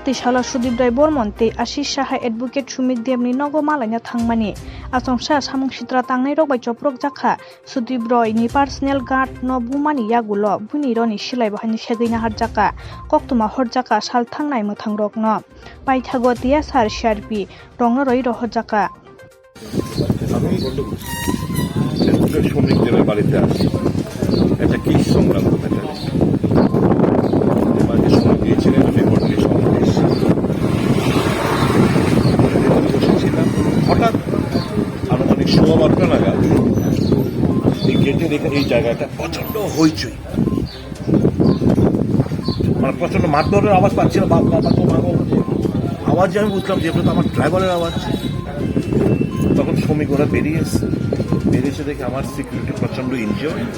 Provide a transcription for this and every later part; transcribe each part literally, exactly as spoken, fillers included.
Tei salo Sudip Rai Bormon tei Ashish Saha advocate Sumit Debni nogo malaina thangmani. Achomsa samung sitra tangnairok bai chopropjak kha. Sudip Royni personal guard no bumani yagulo buini roni silai bo haino segwi naharjak kha. Koktwma horjak kha sal thangnai mwthangrokno. Paithago T S R, C R P rokno roi rohorjak kha. আমি শ্রমিকদের বাড়িতে আসি, একটা কি সংগ্রাম হবে এটা। বাড়িতে সময় দিয়েছিলেন, আমি রেকর্ড নিয়ে সময় দিয়েছি। বসেছিলাম, হঠাৎ আনুমানিক সোয়া বারোটা নাগাদ এই গেটের এখানে, এই জায়গাটা প্রচণ্ড হইচই, মানে প্রচণ্ড মারধরের আওয়াজ পাচ্ছি না, বাপ, বাবা, তো মা, বাবা, আওয়াজে আমি বুঝলাম যে এটা তো আমার ড্রাইভারের আওয়াজ। তখন শ্রমিক ওরা বেরিয়ে এসে, বেরিয়ে এসে দেখে আমার সিকিউরিটি প্রচণ্ড ইনজিওর্ড।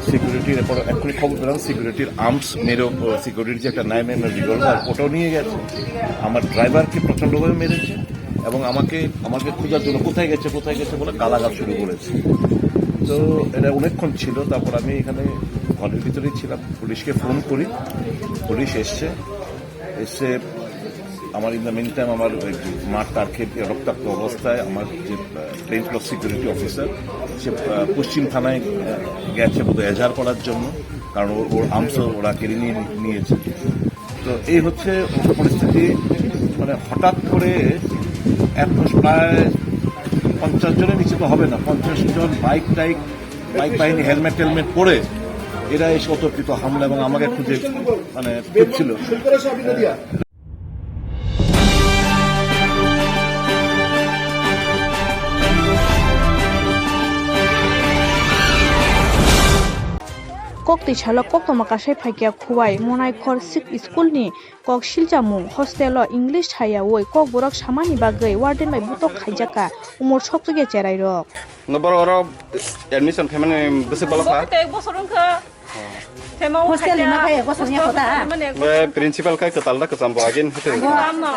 সিকিউরিটির এরপর এক্ষুনি খবর পেলাম সিকিউরিটির আর্মস মেরে, সিকিউরিটির যে একটা নাইন এম এম রিভলভার, ওটাও নিয়ে গেছে। আমার ড্রাইভারকে প্রচণ্ডভাবে মেরেছে এবং আমাকে, আমাকে খোঁজার জন্য কোথায় গেছে, কোথায় গেছে বলে গালাগাল শুরু করেছে। তো এটা অনেকক্ষণ ছিল, তারপর আমি এখানে ঘরের ভিতরেই ছিলাম, পুলিশকে ফোন করি, পুলিশ এসছে। এসে আমার, in the meantime, আমার ওই মার তার খেয়ে রক্তাক্ত অবস্থায় আমার যে প্লেন ক্লথ সিকিউরিটি অফিসার, সে আহ, পশ্চিম থানায় আহ, গেছে বোধহয় এজাহার করার জন্য, কারণ ওর, ওর আর্মস ওরা কেড়ে নিয়ে নিয়েছে। তো এই হচ্ছে পরিস্থিতি। মানে হঠাৎ করে এত প্রায় পঞ্চাশ জনের নিচে তো হবে না, পঞ্চাশ জন বাইক টাইক, বাইক বাহিনী হেলমেট টেলমেট পরে এরা এসে অতর্কিত হামলা এবং আমাকে খুঁজে মানে খুঁজছিল। Kok twi salo koktwma kasai phaikya Khuwai Monaikhor Sikh School ni kok silchamung hostel o English sayawi kokborok samani bagwi warden bai butok khaijakha umor sokchukya cherairok. No, borok oro admission khaimani bwswk balo kha. Bo tei bosor wngkha. Hostel ni ma khe bosor ya kota. Be principal khai kwtal da kwcham bo agin hete. Bo amo.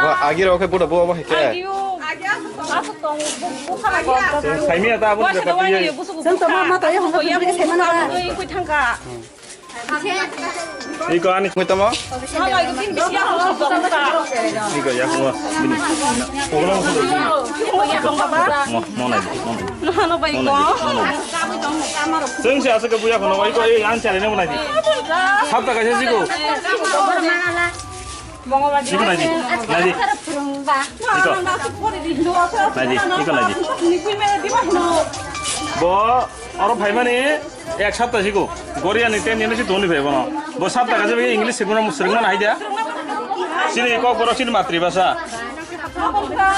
Abo agi rok khe buda bo abo heke. Agi o. Asuk tong bu bu khara go. Saimi ata abo de kati ye. Sung to ma ma to ye hong ko ye saimana. Koi thangka. Iko ani kumi tamo? Iko ya kuma bini. Mo mo nai mo nai. Mo nai mo nai. Seng si asa ke buya kono iko e an chale ne mo nai. Hapta kaisa siko. Iko nai di. Nai di. Iko. Nai di. Iko nai di. Bo oro phaimani. Ek sapta siko, Goriani ten jene si toni phai bono. Bo sapta kaje bagi English sirmana, sirmana hai dia. Sini Kokborok sini matribhasha.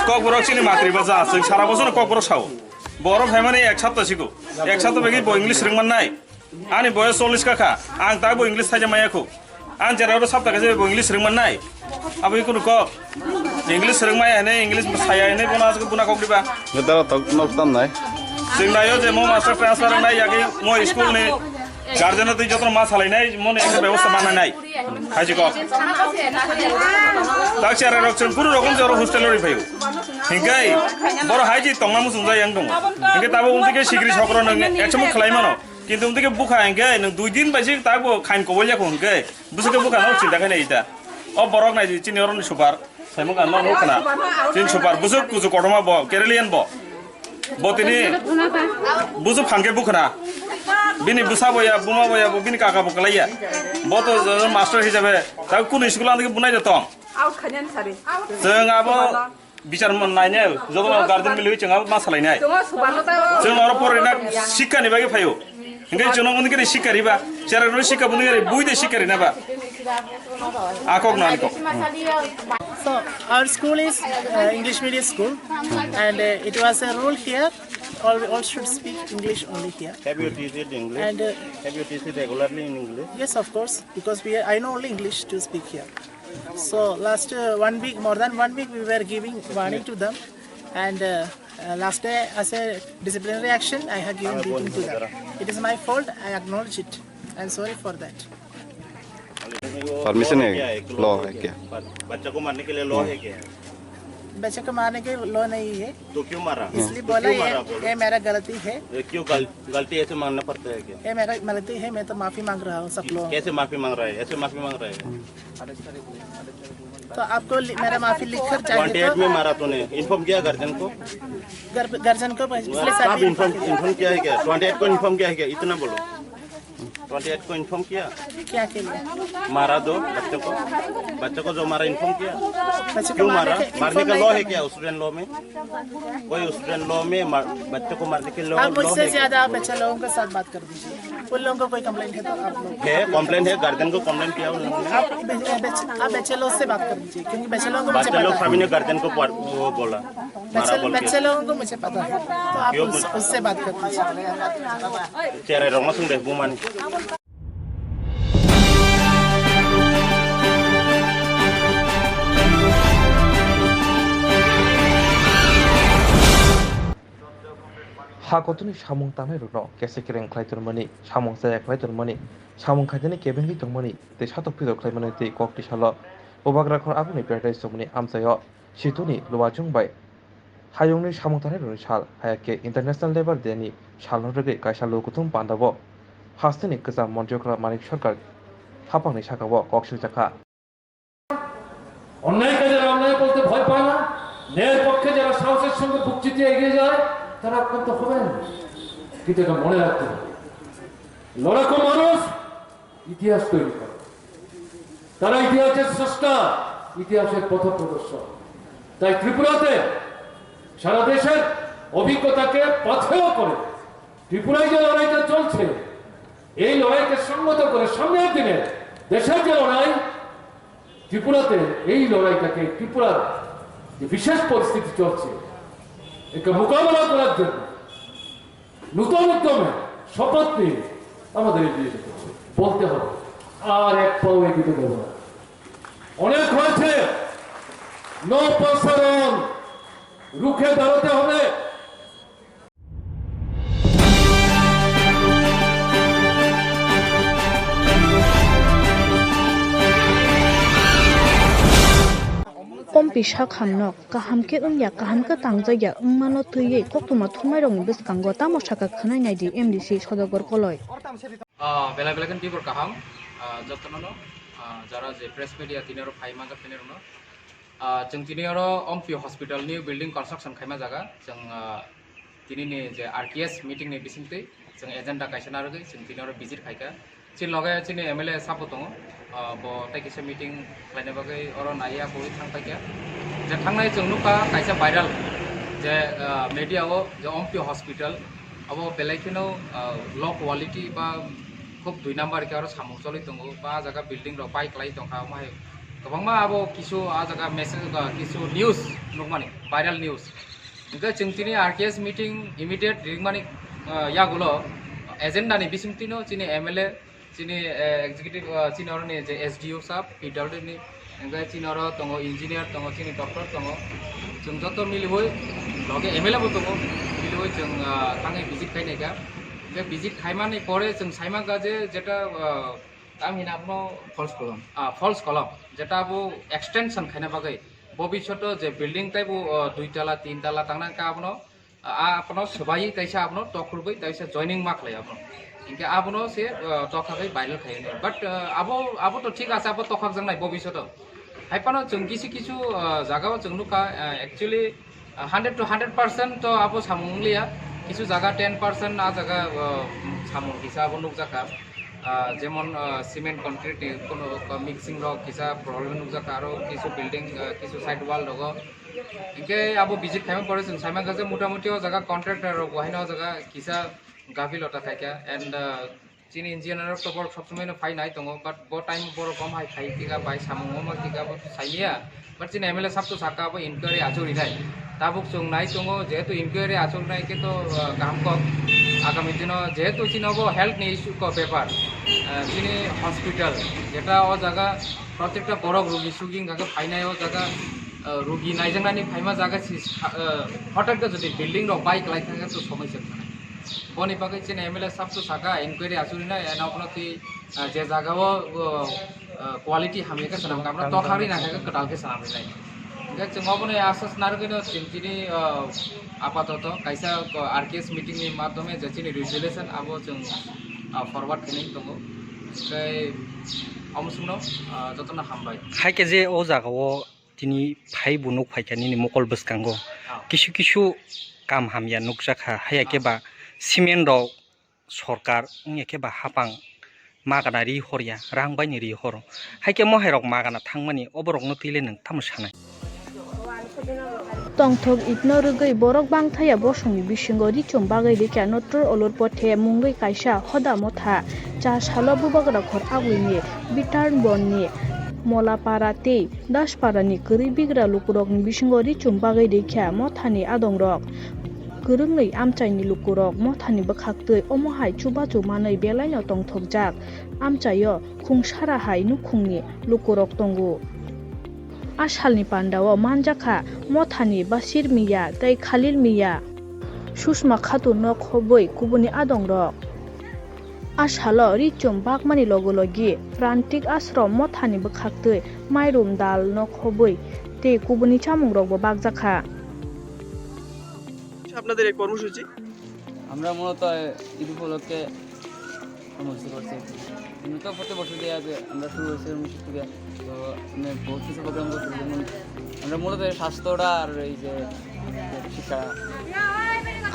Kokborok sini matribhasha, sing sara bosor Kokborok sao. Boro phaimani ek sapta siko. Ek sapta bagi bo English sirman nai. Ani boyos chollish ka kha. Ang ta bo English thaija maya kho. Ang jera oro sapta kaisa bo English swrwngmannai. Abo kunu kok. English swrwngmaya hene, English saya hene, bono aswk buna kok diba. Ngetaro tok nok tam nai. Swrwngnaio je mo master transfer wngnai, yagi mo school ni guardian twi jotono ma salainai, mo ni ekta bebosta mananai. Haji kok. Tak chara rok chwng kunu rokom je oro hostel ori phaio. Hingkai, boro haji tongma muchung jai yang dong. Hingke tabo ungji ke sigri sokro nang ekchamo khlai mano. Kintu wngtwi khe bukha hwnkhe nwng dui din bai se tak bo khain kobol ya kho hwnkhe bwswk khe bukha no chinta khaina ita. O borok nai di chini oro ni super. Saimung ano no khna. Chini super bwswk kuchuk kotorma bo Keralian bo. Bo tini bwswk phan khe bukhna. Bini bwsa bo ya, buma bo ya, bo bini kaka bo kwlai ya. Bo to master hisabe tak kunu school ang bunai de tong. Out khaina ni sari. Chwng abo Bichar man nainai, joto no guardian mili chwng abo ma salainai. Chwng oro porina sikha ni bagwi phaio. Hingke chwng no sikha riba, chera no sikha buni gari bui de sikha rina ba. Akok na akok. So our school is uh, English medium school, and uh, it was a rule here. All, all should speak English only here. Have you teach it English? And uh, have you teach it regularly in English? Yes, of course, because we I know only English to speak here. So last uh, one week, more than one week, we were giving warning to them, and uh, uh, last day as a disciplinary action, I have given beating to them. It is my fault. I acknowledge it. I am sorry for that. Permission है, लॉ है क्या? बच्चा को मारने के लिए लॉ है क्या? बच्चे को मारने के लो नहीं है। तो क्यों मारा? इसलिए तो बोला क्यों ये, मारा बोलो? ये मेरा गलती है। ये क्यों गल-, गलती ऐसे मानना पड़ता है क्या? ये मेरा गलती है, मैं तो माफी मांग रहा हूँ सब लोगों से। कैसे माफी मांग रहा है? ऐसे माफी मांग रहा है? तो आपको लि-, मेरा माफी लिख कर चाहिए ट्वेंटी एट तो में मारा तूने, इन्फॉर्म किया गार्जियन को? गार्जियन को पिछले साल कब भी इन्फॉर्म, इन्फॉर्म किया है क्या? ट्वेंटी एट को इन्फॉर्म किया है क्या? इतना बोलो। ट्वेंटी एट को इन्फॉर्म किया? क्या के लिए? मारा दो बच्चों को, बच्चों को जो मारा, इन्फॉर्म किया? बच्चों को क्यों मारने मारा? के मारने का इन्फॉर्म लॉ नहीं है किया? स्टूडेंट लॉ में कोई, स्टूडेंट लॉ में मार-, बच्चों को मारने के लॉ, आप लॉ मुझसे है क्या? ज्यादा बच्चे लोगों के साथ बात कर दीजिए। उन लोगों का कोई कंप्लेंट है तो आप लोग है, कंप्लेंट है, गार्जियन को कंप्लेंट किया उन लोगों ने? आप बे-, बे-, आप बच्चे लोग से बात कर दीजिए, क्योंकि बच्चे लोगों को मुझे बच्चे लोग पता है। सभी ने गार्जियन को पर-, वो बोला, मारा बच्चे, बोल के। बच्चे लोगों को मुझे पता है, तो आप क्यों उस, बोल- उससे बात कर दीजिए। Cherai rok no sung de bumani. Ha kotorni samung tangnai rokno kesa kereng khlai tongmani, samung chaya khlai tongmani, samung khaitani kebengwi tongmani tei satok pidok khlaimani tei kok tisalo Bubagra khor aboni paradise tongmani amchaio Situni Luwachung bai Hayungni samung tangnai rokni sal, haya khe International Labour Day ni salno rwgwi kaisa lukuthum pandao hasteni kwcham Montri Okra Manik Sarkar haphangni sakao kok swijak kha. অন্যায়কে যারা অন্যায় বলতে ভয় পায় না, ন্যায়ের পক্ষে যারা সাহসের সঙ্গে বুক চিতিয়ে এগিয়ে যায়, তারা আক্রান্ত হবেন। কিন্তু এটা মনে রাখতে হবে, লড়াকু মানুষ ইতিহাস তৈরি করে। তারা ইতিহাসের স্রষ্টা, ইতিহাসের পথপ্রদর্শক। তাই ত্রিপুরাতে সারা দেশের অভিজ্ঞতাকে পাথেয় করে ত্রিপুরায় যে লড়াইটা চলছে, এই লড়াইকে সংহত করে সামনের দিনে দেশের যে লড়াই, ত্রিপুরাতে এই লড়াইটাকে, ত্রিপুরার যে বিশেষ পরিস্থিতি চলছে, একে মোকাবেলা করার জন্য নতুন উদ্যমে শপথ নিয়ে আমাদের এগিয়ে যেতে হবে, বলতে হবে, আর এক পাও এগোতে দেবো না। অনেক হয়েছে, নৌ প্রসারণ রুখে দাঁড়াতে হবে। Ompi sak hamno kaham khe wngya, kaham khe tangjakya wngmano twiwi koktwma thumairokni bwskango tamo sakha khwnai naidi M D C Sodagor Koloi. Ah, belai belai kheno tibor kaham, ah, jotono no, ah, jara je press media tini oro phai manjak tini rokno. Ah, chwng tini oro Ompi Hospital ni building construction khaima jaga, chwng, ah, tini ni je R K S meeting ni bisingtwi chwng agenda kaisa narwgwi chwng tini oro visit khaikha. Chini loge chini M L A sabo tongo, ah, bo tei kisa meeting khlaina bagwi oro naiya kwrwi thang paikha. Je thangnai chwng nukha kaisa viral je, ah, media o je Ompi Hospital abo belai kheno, ah, low quality ba khub dui number khe oro samung choli tongo, ba ah jaga building rok bai kwlai tongkha, omo hai kwbangma abo kisu ah jaga message ba kisu news nukmani, viral news. Hingke chwng tini R K S meeting immediate ringmani, ah, yagulo agenda ni bisingtwi no chini M L A, chini, eh, executive, ah, chini oroni je S D O sab, P W D ni, hingke chini oro tongo engineer, tongo chini doctor, tongo. Chwng joto miliwi, loge M L A bo tongo, miliwi chwng, ah, thangwi visit khainai kha. Hingke visit khaimani pore chwng saimankha je jeta, ah, tamo hino abono false column, ah, false column, jeta abo extension khaina bagwi bobishoto je building teibo, ah, dui tala, tin tala tangna hingke abono, ah, abono swbaiwi kaisa abono tokrwgwi kaisa joining ma khlai abono. Hingke abono se, ah, tokhagwi viral khaio. But, ah, abo, abo to thik ase, abo tokhakjaknai bobishoto. Hai phano chwng kisu kisu, ah, jagao chwng nukha, ah, actually, ah, hundred to hundred percent to abo samung wngliya. Kisu jaga ten percent ah jaga, ah, samung kisa abo nukjakha. Ah, jemon, ah, cement concrete ni kono, ah, mixing rok kisa problem nukjakha, aro kisu building, ah, kisu side wall rogo. Hingke abo visit khaima pore chwng saimankha je motamuti o jaga contractor rok bo haino o jaga kisa gaphilota khaikha and, ah, chini engineer rok to borok sob somoi no phai nai tongo, but bo time borok om hai khai tika bai samung om tika bo sailiya, but chini M L A sab to saka abo inquiry achuk rinai. Tabuk chwng nai tongo, jehetu inquiry achuk rinai khe to, ah, kaham kok. Agami dino jehetu chini obo health ni issue ko bepar, ah, chini hospital jeta o jaga protekta borok rugi sugi hingkha khe phainai o jaga, ah, rugi naijaknani phaima jaga si, ah, hotak khe jodi building rok bai kwlai thangkhe to somoi se. Boni bagwi chini M L A sab to saka inquiry achuk rinai, eno bono twi, ah, je jaga o, o, ah, quality hamya khe swnam kha, abono tokhak rinai khe kwtal khe swnam rinai. Chwng obono asas narwgwino chwng tini, ah, apatoto kaisa, ah, R K S meeting ni madhyome je chini resolution abo chwng, ah, forward khainai tongo. Tei omo chwngno, ah, jotono hambai. Hai khe je o jaga o tini phai bo nuk phaikha nini mokol bwskango. Ah. Kisu kisu kam hamya nukjakha, haiya khe ba cement rok sorkar wngya khe ba hapang magana ri horya, rang bai ni ri horo. Hai khe mohai rok magana thangmani oborokno twi le nwng tamo sanai? Tongthok itno rwgwi borok bangthaya bosongni bisingo richum bagwi rikha Notor Olor Pothe mungwi kaisa hoda motha cha salo bubagra khor agwini Bitarn Bonni Molapara tei Dasparani kwrwi bigra lukurokni bisingo richum bagwi rikha mothani adongrok. Kwrwngwi amchaini lukurok mothani bwkhaktwi omo hai chubachu manwi belaino tongthokjak. Amchaio khungsara hai nukhungni lukurok tongo. A salni pandao manjakha mothani Basir Miya tei Khalil Miya, Sushma Khatun nok hobwi kubuni adongrok. A salo richum bakmani logo logi Prantik Ashram mothani bwkhaktwi mairum dal nok hobwi tei kubuni chamungrokbo bakjakha. আপনাদের এই কর্মসূচি? আমরা মূলত ঈদ উপলক্ষে কর্মসূচি করছি। এমনি তো প্রতি বছর দিয়ে আছে, আমরা শুরু হয়েছে উনিশ থেকে। তো আমরা বহুত কিছু প্রোগ্রাম করছি, যেমন আমরা মূলত এই স্বাস্থ্যটা আর এই যে শিক্ষা।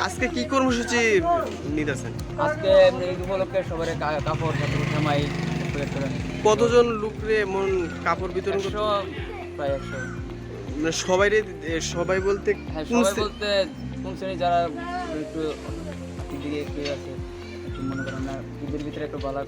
আজকে কি কর্মসূচি নিতেছেন? আজকে এমনি ঈদ উপলক্ষে সবার কা-, কাপড়, কাপড়, জামাই, এরপরে একটা কতজন লোকরে এমন কাপড় বিতরণ করতে? একশো, প্রায় একশো। মানে সবাইরে, এ, সবাই বলতে হ্যাঁ, কোন সবাই শ্রে- বলতে কোন শ্রেণী যারা একটু আর্থিক দিকে একটু আছে, একটু মনে করেন না, ঈদের ভিতরে একটু বালা।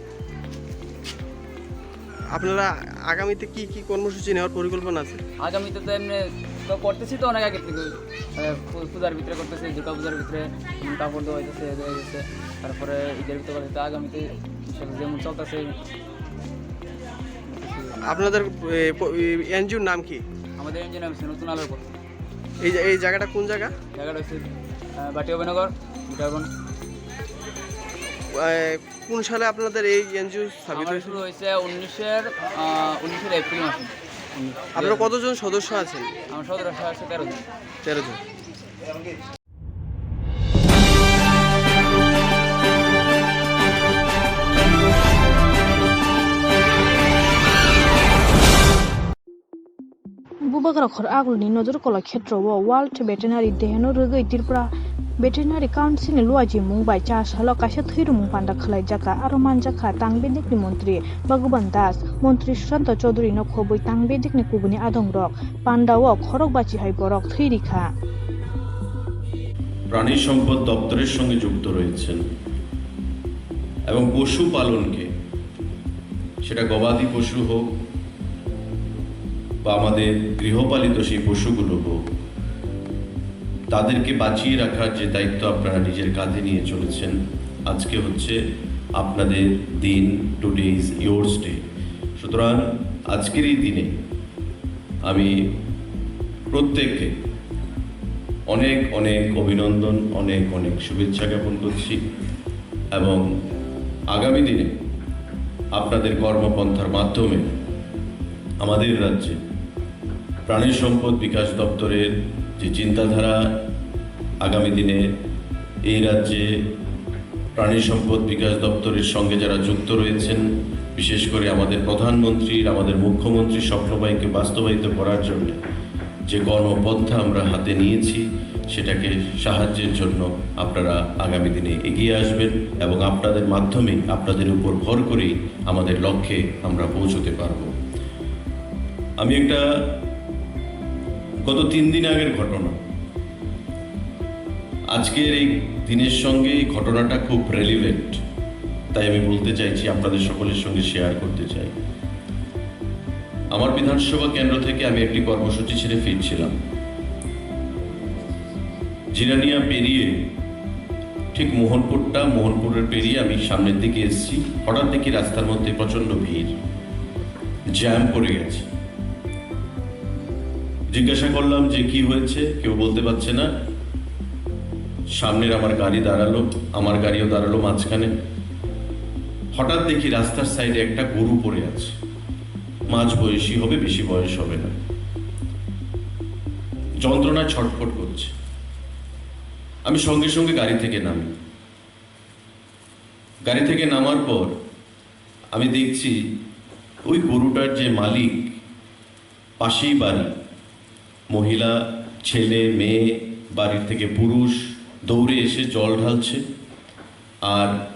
আপনারা আগামীতে কি কি কর্মসূচি নেওয়ার পরিকল্পনা আছে? আগামীতে তো এমনি তো করতেছি তো অনেক আগে থেকে, আহ, পূ-, পূজার ভিতরে করতেছি, দুর্গা পূজার ভিতরে, উম, কাপড় দেওয়া হইতেছে, দেওয়া হইতেছে। তারপরে ঈদের ভিতরে করতেছি। তো আগামীতে ইনশাল্লাহ যেমন চলতেছে। আপনাদের, এ, প-, এ, এনজিওর নাম কি? আমাদের এনজিওর নাম হচ্ছে নতুন আলোর পথ। এই জা-, এই জায়গাটা কোন জায়গা? জায়গাটা হচ্ছে, আহ, বাটিয়াবনগর, বিটারবন। এ, কোন সালে আপনাদের এই এনজিও স্থাপিত আমার হয়েছিল? শুরু হয়েছে উনিশের, আহ, উনিশের এপ্রিল মাসে। আপনারা কতজন সদস্য আছেন? আমার সদস্য আছে তেরো জন। তেরো জন। Bubagra khor agulni Nojor Kola khetreo World Veterinary Day no rwgwi Tripura Veterinary Council ni luaji mung bai cha salo kaisa thwirwmung panda khwlaijakha. Aro manjakha Tang Bedekni montri Bhagwan Das, montri Sushanta Chaudhury no khobwi Tang Bedekni kubuni adongrok pandao khorok bachi hai borok thwi rikha. প্রাণী সম্পদ দপ্তরের সঙ্গে যুক্ত রয়েছেন এবং পশুপালনকে, সেটা গবাদি পশু হোক বা আমাদের গৃহপালিত সেই পশুগুলো হোক, তাদেরকে বাঁচিয়ে রাখার যে দায়িত্ব আপনারা নিজের কাঁধে নিয়ে চলেছেন, আজকে হচ্ছে আপনাদের দিন, today is yours day। সুতরাং আজকের এই দিনে আমি প্রত্যেককে অনেক অনেক অভিনন্দন, অনেক অনেক শুভেচ্ছা জ্ঞাপন করছি এবং আগামী দিনে আপনাদের কর্মপন্থার মাধ্যমে আমাদের রাজ্যে প্রাণী সম্পদ বিকাশ দপ্তরের যে চিন্তাধারা, আগামী দিনে এই রাজ্যে প্রাণী সম্পদ বিকাশ দপ্তরের সঙ্গে যারা যুক্ত রয়েছেন, বিশেষ করে আমাদের প্রধানমন্ত্রীর, আমাদের মুখ্যমন্ত্রীর স্বপ্নবায়ুকে বাস্তবায়িত করার জন্য যে কর্মপন্থা আমরা হাতে নিয়েছি, সেটাকে সাহায্যের জন্য আপনারা আগামী দিনে এগিয়ে আসবেন এবং আপনাদের মাধ্যমেই, আপনাদের উপর ভর করেই আমাদের লক্ষ্যে আমরা পৌঁছতে পারব। আমি একটা গত তিন দিন আগের ঘটনা, আজকের এই দিনের সঙ্গে এই ঘটনাটা খুব রেলিভেন্ট, তাই আমি বলতে চাইছি, আপনাদের সকলের সঙ্গে শেয়ার করতে চাই। আমার বিধানসভা কেন্দ্র থেকে আমি একটি কর্মসূচি ছেড়ে ফিরছিলাম। জিরানিয়া পেরিয়ে ঠিক মোহনপুরটা, মোহনপুরের পেরিয়ে আমি সামনের দিকে এসেছি। হঠাৎ দেখি রাস্তার মধ্যে প্রচণ্ড ভিড়, জ্যাম পড়ে গেছে। জিজ্ঞাসা করলাম যে কি হয়েছে, কেউ বলতে পারছে না। সামনের আমার গাড়ি দাঁড়ালো, আমার গাড়িও দাঁড়ালো মাঝখানে। হঠাৎ দেখি রাস্তার সাইডে একটা গরু পড়ে আছে, মাঝ বয়সী হবে, বেশি বয়স হবে না। যন্ত্রণায় ছটফট করছে। আমি সঙ্গে সঙ্গে গাড়ি থেকে নামি। গাড়ি থেকে নামার পর আমি দেখছি ওই গরুটার যে মালিক, পাশেই বাড়ি, মহিলা, ছেলে, মেয়ে, বাড়ির থেকে পুরুষ দৌড়ে এসে জল ঢালছে আর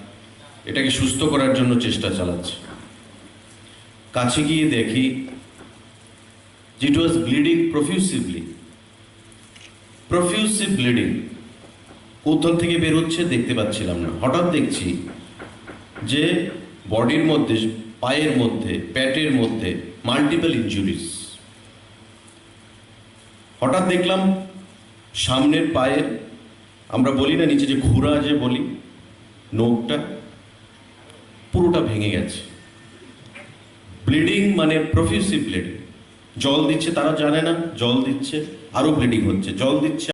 এটাকে সুস্থ করার জন্য চেষ্টা চালাচ্ছে। কাছে গিয়ে দেখি, it was bleeding profusively. প্রফিউসিভ ব্লিডিং। কোথাও থেকে বের হচ্ছে দেখতে পাচ্ছিলাম না। হঠাৎ দেখছি যে বডির মধ্যে, পায়ের মধ্যে, পেটের মধ্যে মাল্টিপল ইনজুরিজ। হঠাৎ দেখলাম সামনের পায়ের, আমরা বলি না নিচে যে খুরা যে বলি, নোখটা পুরোটা ভেঙে গেছে। ব্লিডিং মানে প্রফিউসিভ ব্লিডিং। জল দিচ্ছে, তারা জানে না জল দিচ্ছে, আরো ব্লিডিং হচ্ছে, জল দিচ্ছে।